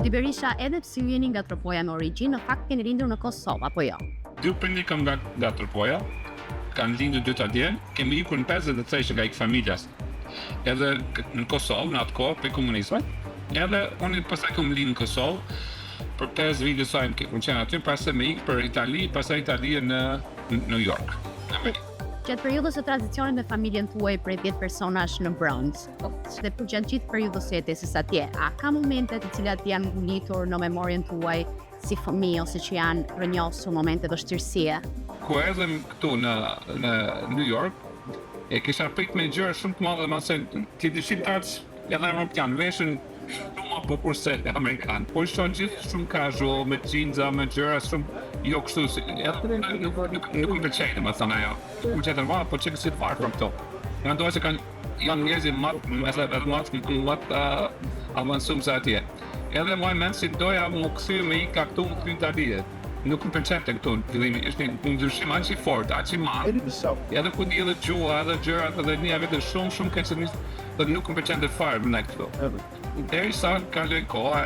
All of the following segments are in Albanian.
Zoti Berisha, edhe pse ju jeni nga Tropoja me origjinë, në fakt keni lindur në Kosovë, apo jo? Dy prindër kam nga, nga Tropoja, kanë lindur dy të atje, kemi ikur në 53 që ka ikë familja. Edhe në Kosovë, në atë kohë, për komunizmit, edhe unë pastaj kam lindur në Kosovë, për 5 vite sa jam ke qenë aty, pastaj me ikë për Itali, pastaj Itali në New York, në Amerikë. Gjatë periudhës së tranzicionit me familjen tuaj prej 10 personash në Bronx, dhe për gjatë gjithë periudhës së jetesës atje, a ka momente të cilat janë ngulitur në memorien tuaj si fëmijë ose që janë rrënjosur momente vështirësie? Kur erdhëm këtu në në New York, e kisha prit me gjëra shumë të madhe, se ti di shqiptarët edhe evropian veshen shumë më bukur se amerikan. Po ishin gjithë shumë casual, me jeansa, me gjëra shumë jo kështu si edhe nuk nuk nuk më pëlqej domethënë ajo. Nuk më pëlqej ma, po çka si të varfër këto. Mendoj se kanë janë njerëz më më edhe më të më të avancuar se atje. Edhe më mend si doja më kthy me ik nga këtu më kthy në Itali. Nuk më pëlqente këtu në fillimi, ishte një ndryshim aq i fortë, aq i madh. Edhe ku di edhe gjuha, edhe gjërat, edhe një vetë shumë shumë keq dhe nuk më pëlqente fare më këtu. Derisa kaloi koha,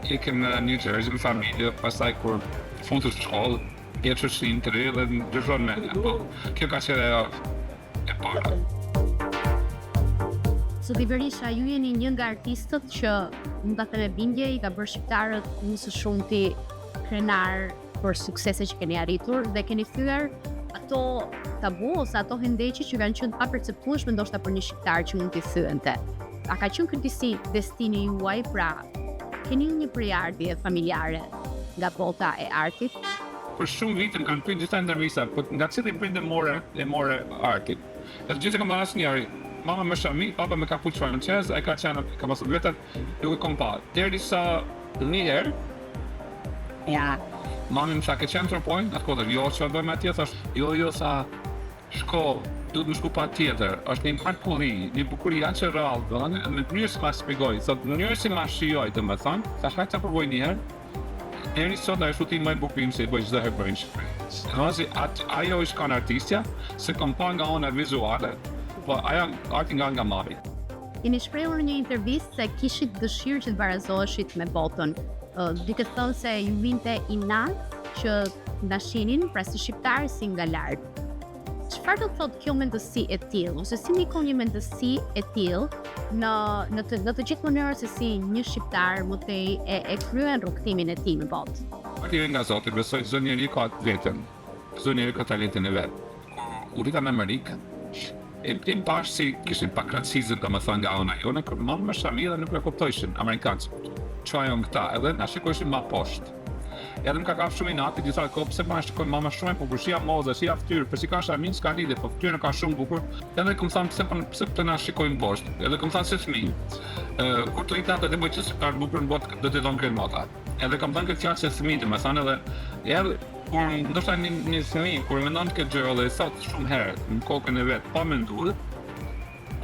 ikem në New Jersey me familje, pastaj kur futesh në shkollë, je shoqërinë të re dhe ndryshon mendja. Po, kjo ka qenë ajo e para. Zoti Berisha, ju jeni një nga artistët që mund ta them me bindje i ka bërë shqiptarët më së shumti krenar për suksese që keni arritur dhe keni thyer ato tabu ose ato hendeqe që kanë qenë të paperceptueshme ndoshta për një shqiptar që mund t'i thyente. A ka qenë ky disi destini juaj, pra keni një prejardhje familjare nga bota e artit? Për shumë vite më kanë pyetur gjitha intervista, po nga cili prind e more e more artin? Edhe gjithë kam thënë asnjëri. Mama me shami, papa me kapuç francez, ai ka qenë ka pasur vetë, nuk e kom pa. Derisa një herë Ja. Mami më tha, ke qenë në Tropojë? Atë kohë, jo, çfarë bëjmë atje? Thash, jo, jo, tha, shko, duhet më shku pa tjetër. Është një mrekulli, një bukuri aq e rrallë, do në mënyrë si ma shpjegoi, thot, në mënyrë si ma shijoi, domethënë, thash, hajde ta provoj një herë. Deri sot ajo është udhëtimi më i bukur im se i bëj çdo herë për në Shqipëri. Domethënë, at, ajo është kanë artistja, se kom pa nga ona vizuale, po ajo arti nga nga mami. Jeni shprehur në një intervistë se kishit dëshirë që të barazoheshit me botën, duke thënë se ju vinte inat që na shihnin, pra si shqiptar, si nga larg. Çfarë do të thotë kjo mendësi e tillë ose si ndikon një mendësi e tillë në në të në të gjithë mënyrën se si një shqiptar më tej e e kryen rrugëtimin e tij në botë? Arti nga Zoti, besoj çdo njeri ka vetën. Çdo njeri ka talentin e vet. Kur u rrita në Amerikë, e e pash si kishin pak racizëm, domethënë nga ana jonë, kur mama me shami dhe nuk e kuptojshin amerikanët. Çfarë janë këta? Edhe na shikojshin ma poshtë. Edhe më ka kap shumë inati gjithë atë kohë, pse ma shikojnë mama shumë e bukur, shija moza, shija fytyrë, për si ka shamin, s'ka lidhje, po fytyrën e ka shumë bukur. Edhe kom thënë pse po pse po na shikojnë poshtë. Edhe kom thënë si fëmijë. Ë kur të rritem do të bëj gjithë shqiptar bukur në botë, do të dhon kremota. Edhe kam thënë këtë fjalë si fëmijë, domethënë edhe edhe kur ndoshta një një fëmijë kur mendon këtë gjë edhe e thot shumë herë në kokën e vet pa menduar,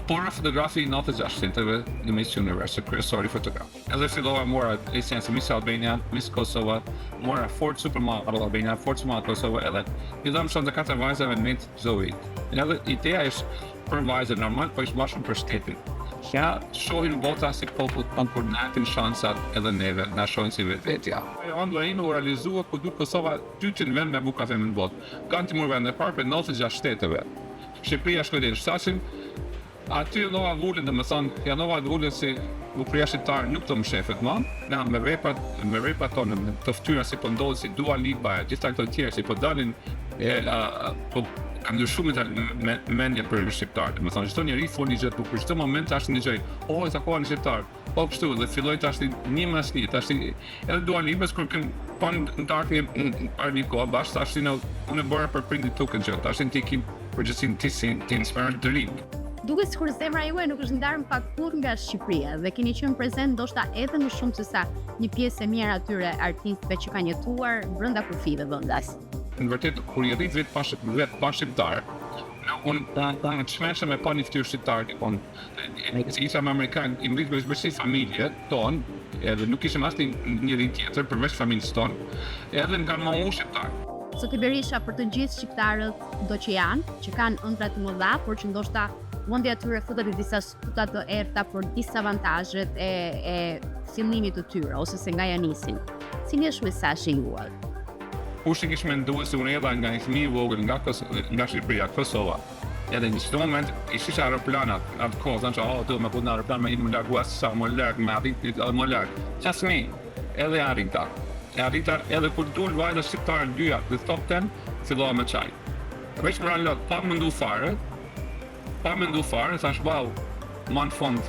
por fotografi i 96 shteteve në Miss Universe, kryesori fotograf. Edhe fillova mora licencë Miss Albania, Miss Kosova, mora Ford Supermodel Albania, Ford Supermodel Kosova, edhe i dhëm shumë të katër vajzave në vit çdo vit. Edhe ideja është për vajzën normal, po është më shumë për shtetin. Ja shohin bota si popull tonë kur na japin shansat edhe neve, na shohin si vetvetja. Ajo ëndrra ime u realizua kur dul Kosova 200 vend me buka femër në botë. Ganti mori vendin e parë për 96 shteteve. Shqipëria shkoi deri në 700, aty nova vulën, domethënë, ja nova vulën si bukuria shqiptare nuk do mshefet më, na me veprat, me veprat tona, me këto fytyra si po ndodhin, si Dua Lipa, e gjitha këto tjerë si po dalin, e, a, po ka ndryshuar me, me mendje për shqiptarët. Domethënë, çdo njeri fol një gjë të bukur, çdo moment tash një gjë. O, e takova një shqiptar. Po kështu dhe filloi tash një mas një, tash edhe Dua Lipës kur kem pa në darkë një para një kohë bashkë tash në unë e bëra për prindit tu këtë gjë. Tash ti ki përgjegjësinë ti si ti inspiron të rinj. Duket sikur zemra juaj nuk është ndarë në fakt kurrë nga Shqipëria dhe keni qenë prezent ndoshta edhe më shumë se sa një pjesë e mirë atyre artistëve që kanë jetuar brenda kufijve vendas. Në vërtet kur je rrit vet pa vet pa shqiptar, unë unë çmesha me pa një fytyrë shqiptar, tipo si isha me amerikan, i rrit me si familje ton, edhe nuk kishim asnjë njeri tjetër përveç familjes tonë, edhe më kanë më shqiptar. Zoti Berisha, për të gjithë shqiptarët do që janë, që kanë ëndrra të mëdha, por që ndoshta Mendja e tyre futet në disa skuta të errta për disavantazhet e fillimit të tyre ose se nga ja nisin. Cili është mesazhi juaj? Kush e kish menduar se unë erdha nga një fëmijë i vogël nga Shqipëria, Kosova? Edhe në çdo moment i shisha aeroplanat, atë kohë, thonë që oh, duhet me fut në aeroplan me më largu sa më larg, me arrit edhe më larg. Qa fëmijë, edhe arrita. E arrita edhe kur dul vajta shqiptarë dyja, the top 10, fillova me qaj. Veç më ranë lot, pa mendu fare, pa mendu fare, thash, "Wow, ma në fund,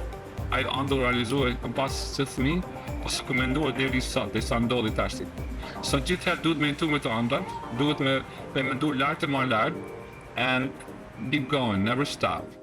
ajo ëndërr realizu e kom pas si fëmijë, po s'e kom mendu deri sot, deri sa ndodhi tashti." So gjithëherë duhet me jetu me të ëndrrat, duhet me mendu lartë e më lartë, and keep going, never stop.